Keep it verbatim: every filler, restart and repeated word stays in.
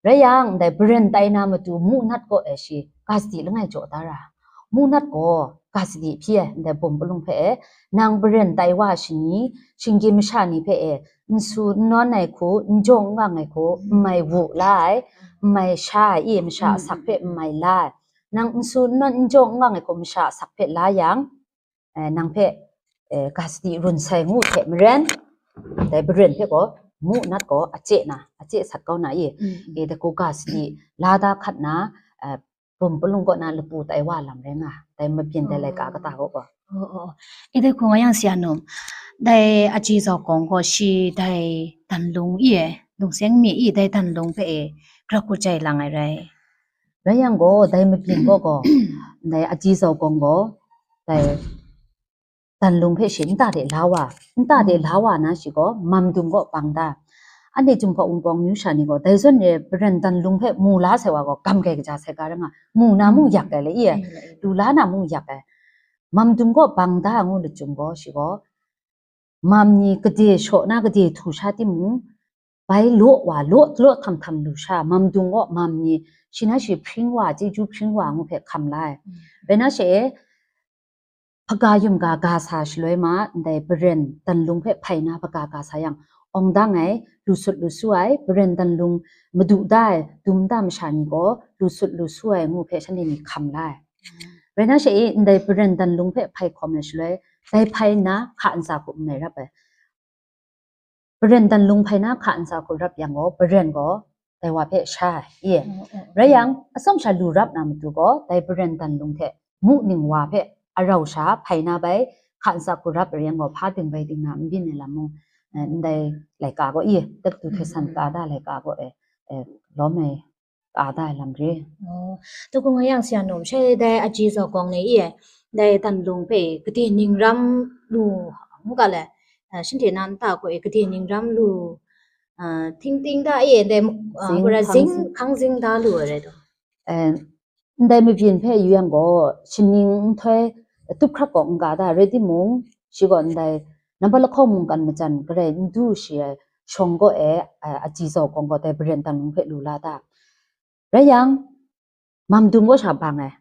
Rai yang, ndai baren tai na matu mu nat kaw e shi, ga sadi langai jaw da ra. Mu nat gaw, ga sadi hpyi e, ndai bum palung hpe e, nang baren tai wa shani, shinggyim masha ni hpe e, n su n nawn ai hku, n jaw n gang ai hku, n mai wu la ai, n mai sha ai, i masha asak hpe n mai la ai. Nang n su n nawn n jaw n gang ai hku, masha asak hpe la yang, eh, nang hpe, eh, ga sadi run sai ngu hte maren, dai baren hpe gaw, mu nat gaw, a chye na, a chye sat kau na i, mm, eh, dai hku ga sadi la da hkat na, eh, bum palung kaw na lapu tai wa lam rai nga, dai mabyin dai laika kata kaw gaw. Oh, oh, oh. I dai hku nga yang si a num, dai aji zau kawng gaw shi dai danlung i e, lungseng mi i dai danlung hpe e, grak kut jai lang ai rai. Rai yang gaw, dai mabyin kaw gaw, dai aji zau kawng gaw, dai danlung hpe shi nta de la wa, nta de la wa na shi gaw, mam dung kaw bang da. Anhte Jinghpaw Wunpawng amyu sha ni gaw, dai zawn e baren danlung hpe mu la sai wa gaw, gam kai kaja sai ga rai nga, mu na mung yak ai le i e, lu la na mung yak ai. Mam dung kaw bang da ngu lachyum gaw, shi gaw, mam ni gade shaw na gade htu sha timung, bai law wa, law, law htam htam lu sha, mam dung gaw mam ni, shi na shi hpring wa, chyeju hpring wa ngu hpe hkam la ai. Mm. Rai na she e, hpaga yum ga ga sa shaloi ma, ndai baren danlung hpe hpai na hpaga ga sa yang, awng dang ai, lu sut lu su ai, baren danlung madu da ai, dum da masha ni gaw, lu sut lu su ai ngu hpe shanhte ni hkam la ai. Mm. Rai na she e, ndai baren danlung hpe hpai hkawm ai shaloi, dai hpai nna hka ntsa hku n mai rap ai. Baren danlung hpai na hka ntsa hku rap yang gaw, baren gaw dai wa hpe sha ai, i e. Mm, mm, mm. Rai yang, atsawm sha lu rap na matu gaw, dai baren danlung hte mu ning wa hpe arau sha hpai na bai, hka ntsa hku rap ai yang gaw, hpa ding bai ding na n byin ai lam mung, eh, ndai laika gaw, i e, tep du hte san ka da laika gaw, eh, eh, lawm ai, ka da ai lam re. Oh, dai hku nga yang si a num, she dai aji zau kawng ni i e, dai danlung hpe gade ning ram lu, ngu ga le, eh, shanhte na nta gaw e gade ning ram lu, ah, ting ting da i e, dai, ah, zing, gura hkang zing, zing, hkang zing da lu ai rai taw. Eh, ndai mabyin hpe yu yang gaw, shaning nhtoi tup hkrak kaw n ga da rai timung, shi gaw ndai nambat lahkawng mungkan majan garai n du shi ai shawng gaw e, eh, aji zau kawng gaw dai baren danlung hpe lu la da. Rai yang, mam dung gaw sha bang ai,